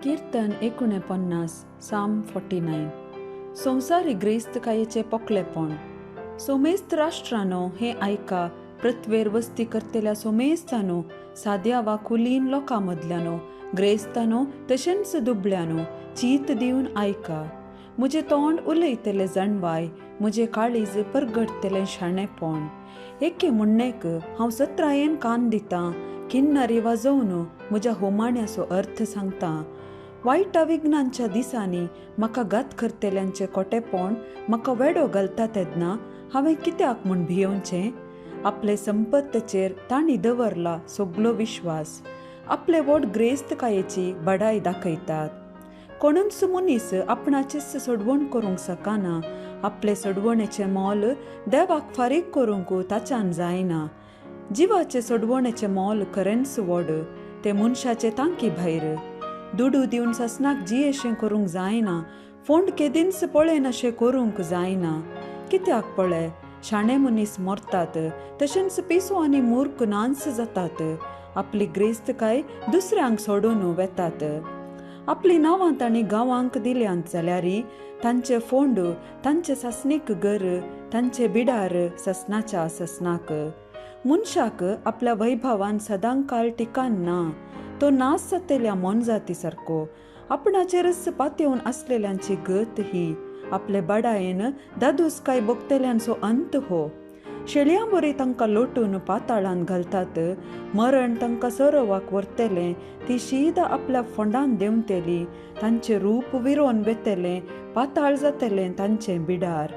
कीर्तन 49, साम 49. संवसारी ग्रेस्तकायेचें पोकळेपण. सोमेस्त राष्ट्रांनो हें आयका, पृथ्वेर वस्ती करतल्या सोमेस्तानो, साद्या वा कुलीन लोकां मदल्यानो, ग्रेस्तानो तशेंच दुबळ्यानो, चीत दिवन आयका. म्हजें तोंड उलयतलें जाणवाय, म्हजें काळीज परगटतलें शाणेपण. एके म्हणणेक हांव सत्रायेन कान दितां, किन्नरी वाजोवन म्हज्या होमाण्याचो अर्थ सांगता. वायटा विघ्नांच्या दिसांनी म्हाका घात करतल्यांचें कोटेपण म्हाका वेडो घालता तेन्ना हांवें कित्याक म्हूण भियोवचें? आपले संपत्तेचेर तांणी दवरला सगलो विश्वास, आपले व्हड ग्रेस्तकायेची बडाय दाखयतात. कोणूच मनीस आपणाचेच सोडवण करूंक शकना, आपले सोडवणेचें मोल देवाक फारीक करूंक ताच्यान जायना. जिवाचे सोडवणेचें मोल खरेंच व्हड, तें मनशाचे तांकी भायर. दुडू दिवन ससनाक जियेशें करूंक जायना, फोंड केदींच पळयनाशें करूंक जायना. कित्याक पळय, शाणे मनीस मरतात, तशेंच पिसो आनी मूर्ख नांस जातात, आपली ग्रेस्तकाय दुसऱ्यांक सोडून वेतात. आपली नांवां तांणी गांवांक दिल्यांत जाल्यार तांचे फोंड, तांचे सासणीक घर, तांचे बिडार ससनाच्या ससनाक. मनशाक आपल्या वैभवान सदांकाळ टिकान ना, तो नास जातल्या मोनजाती सारको. आपणाचेरच पातेवन आसलेल्यांची गत ही, आपले बडायेन दादोसकाय भोगतल्यांचो अंत हो. शेळयां बरी तांकां लोटून पाताळांत घालतात, मरण तांकां सरोवाक व्हरतलें, ती शीद आपल्या फोंडान देंवतली, तांचें रूप विरोवन वेतलें, पाताळ जातलें तांचें बिडार.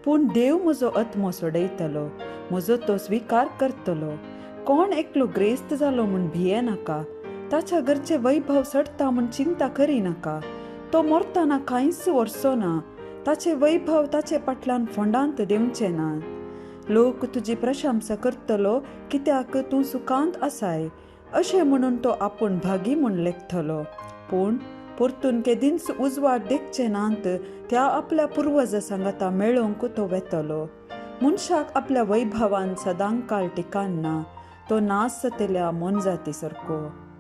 पूण देव म्हजो आत्मो सोडयतलो, म्हजो तो स्विकार करतलो. कोण एकलो ग्रेस्त जालो म्हूण भिये नाका, ताच्या घरचें वैभव सडटा म्हूण चिंता करिनाका. तो मरतना कांयच व्हरचो ना, ताचें वैभव ताचे फाटल्यान फोंडांत देंवचें ना. लोक तुजी प्रशंसा करतलो कित्याक तूं सुखांत आसाय, अशें म्हणून तो आपूण भागी म्हूण लेखतलो. पूण परतून केदींच उजवाड देखचे नात त्या आपल्या पुर्वजा सांगाता मेळोवंक तो वेतलो. मनशाक आपल्या वैभवान सदांकाळ टिकान ना, तो नास जातल्या मोनजाती सारको.